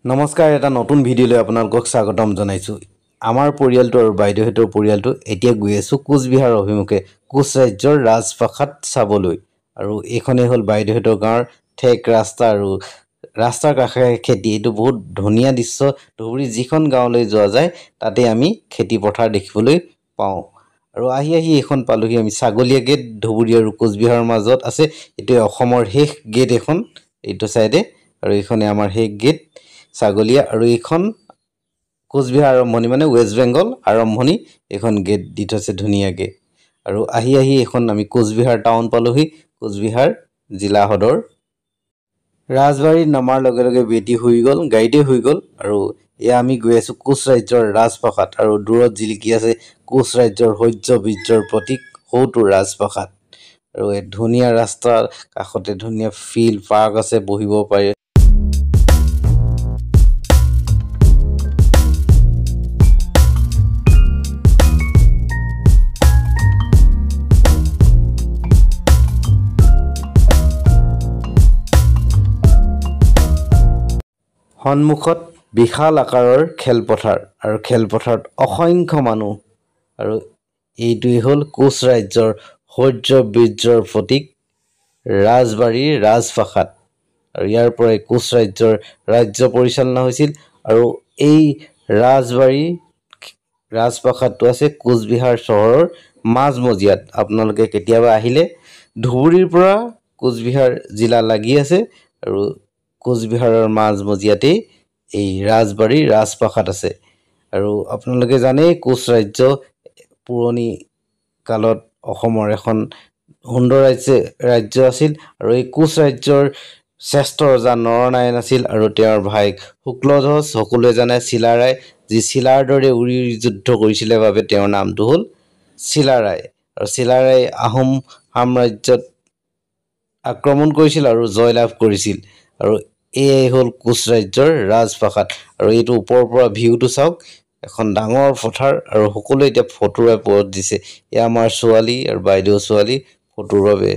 নমস্কাৰ, এটা নতুন ভিডিঅ'লৈ আপোনালোকক স্বাগতম জনাইছোঁ। আমাৰ পৰিয়ালটো আৰু বাইদেউহঁতৰ পৰিয়ালটো এতিয়া গৈ আছোঁ কোচবিহাৰ অভিমুখে কোচ ৰাজ্যৰ ৰাজপ্ৰাসাদ চাবলৈ। আৰু এইখনেই হ'ল বাইদেউহঁতৰ গাঁৱৰ ঠেক ৰাস্তা আৰু ৰাস্তাৰ কাষে খেতি। এইটো বহুত ধুনীয়া দৃশ্য। ধুবুৰী যিখন গাঁৱলৈ যোৱা যায় তাতে আমি খেতি পথাৰ দেখিবলৈ পাওঁ। আৰু আহি আহি এইখন পালোহি আমি ছাগলীয়া গেট। ধুবুৰী আৰু কোচবিহাৰৰ মাজত আছে। এইটোৱে অসমৰ শেষ গেট এইখন, এইটো চাইডে। আৰু এইখনে আমাৰ শেষ গেট ছাগলীয়া। আৰু এইখন কোচবিহাৰ আৰম্ভণি, মানে ৱেষ্ট বেংগল আৰম্ভণি। এইখন গেট দি থৈছে ধুনীয়াকৈ। আৰু আহি আহি এইখন আমি কোচবিহাৰ টাউন পালোহি, কোচবিহাৰ জিলা সদৰ। ৰাজবাৰীত নমাৰ লগে লগে বেটী শুই গ'ল, গাড়ীতে শুই গ'ল। আৰু এয়া আমি গৈ আছোঁ কোচ ৰাজ্যৰ ৰাজপ্ৰাসাদ। আৰু দূৰত জিলিকি আছে কোচ ৰাজ্যৰ শৌৰ্য বীৰ্যৰ প্ৰতীক সৌটো ৰাজপ্ৰাসাদ। আৰু এই ধুনীয়া ৰাস্তাৰ কাষতে ধুনীয়া ফিল্ড পাৰ্ক আছে, বহিব পাৰে। সন্মুখত বিশাল আকাৰৰ খেলপথাৰ আৰু খেলপথাৰত অসংখ্য মানুহ। আৰু এইটোৱেই হ'ল কোচ ৰাজ্যৰ শৌৰ্য বীৰ্যৰ প্ৰতীক ৰাজবাৰীৰ ৰাজপ্ৰাসাদ। আৰু ইয়াৰ পৰাই কোচ ৰাজ্যৰ ৰাজ্য পৰিচালনা হৈছিল। আৰু এই ৰাজবাৰী ৰাজপ্ৰাসাদটো আছে কোচবিহাৰ চহৰৰ মাজমজিয়াত। আপোনালোকে কেতিয়াবা আহিলে ধুবুৰীৰ পৰা কোচবিহাৰ জিলা লাগি আছে আৰু কোচবিহাৰৰ মাজমজিয়াতেই এই ৰাজবাৰীৰ ৰাজপ্ৰাসাদ আছে। আৰু আপোনালোকে জানেই কোচ ৰাজ্য পুৰণি কালত অসমৰ এখন সুন্দৰ ৰাজ্য আছিল। আৰু এই কোচ ৰাজ্যৰ শ্ৰেষ্ঠ ৰজা নৰনাৰায়ণ আছিল আৰু তেওঁৰ ভায়েক শুক্লধ্বজ, সকলোৱে জানে চিলাৰায়, যি চিলাৰ দৰে উৰি উৰি যুদ্ধ কৰিছিলে বাবে তেওঁৰ নামটো হ'ল চিলাৰায়। আৰু চিলাৰায়ে আহোম সাম্ৰাজ্যত আক্ৰমণ কৰিছিল আৰু জয়লাভ কৰিছিল। আৰু এয়াই হ'ল কোচ ৰাজ্যৰ ৰাজপ্ৰাসাদ। আৰু এইটো ওপৰৰ পৰা ভিউটো চাওক, এখন ডাঙৰ পথাৰ আৰু সকলোৱে এতিয়া ফটোৰ প'জ দিছে। এয়া আমাৰ ছোৱালী আৰু বাইদেউ ছোৱালী ফটোৰ বাবে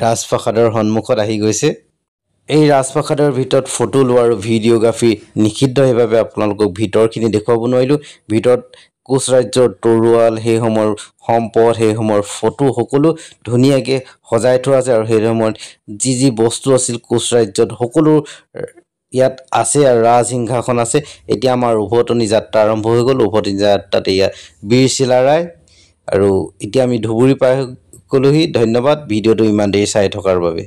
ৰাজপ্ৰাসাদৰ সন্মুখত আহি গৈছে। এই ৰাজপ্ৰাসাদৰ ভিতৰত ফটো লোৱা আৰু ভিডিঅ'গ্ৰাফী নিষিদ্ধ, সেইবাবে আপোনালোকক ভিতৰখিনি দেখুৱাব নোৱাৰিলোঁ। ভিতৰত কোচ ৰাজ্যৰ তৰোৱাল, সেই সময়ৰ সম্পদ, সেই সময়ৰ ফটো সকলো ধুনীয়াকৈ সজাই থোৱা আছে। আৰু সেই সময়ত যি যি বস্তু আছিল কোচ ৰাজ্যত সকলো ইয়াত আছে আৰু ৰাজসিংহাসন আছে। এতিয়া আমাৰ উভতনি যাত্ৰা আৰম্ভ হৈ গ'ল। উভতনি যাত্ৰাত এয়া বীৰ চিলাৰায়। আৰু এতিয়া আমি ধুবুৰী পাই গ'লোহি। ধন্যবাদ ভিডিঅ'টো ইমান দেৰি চাই থকাৰ বাবে।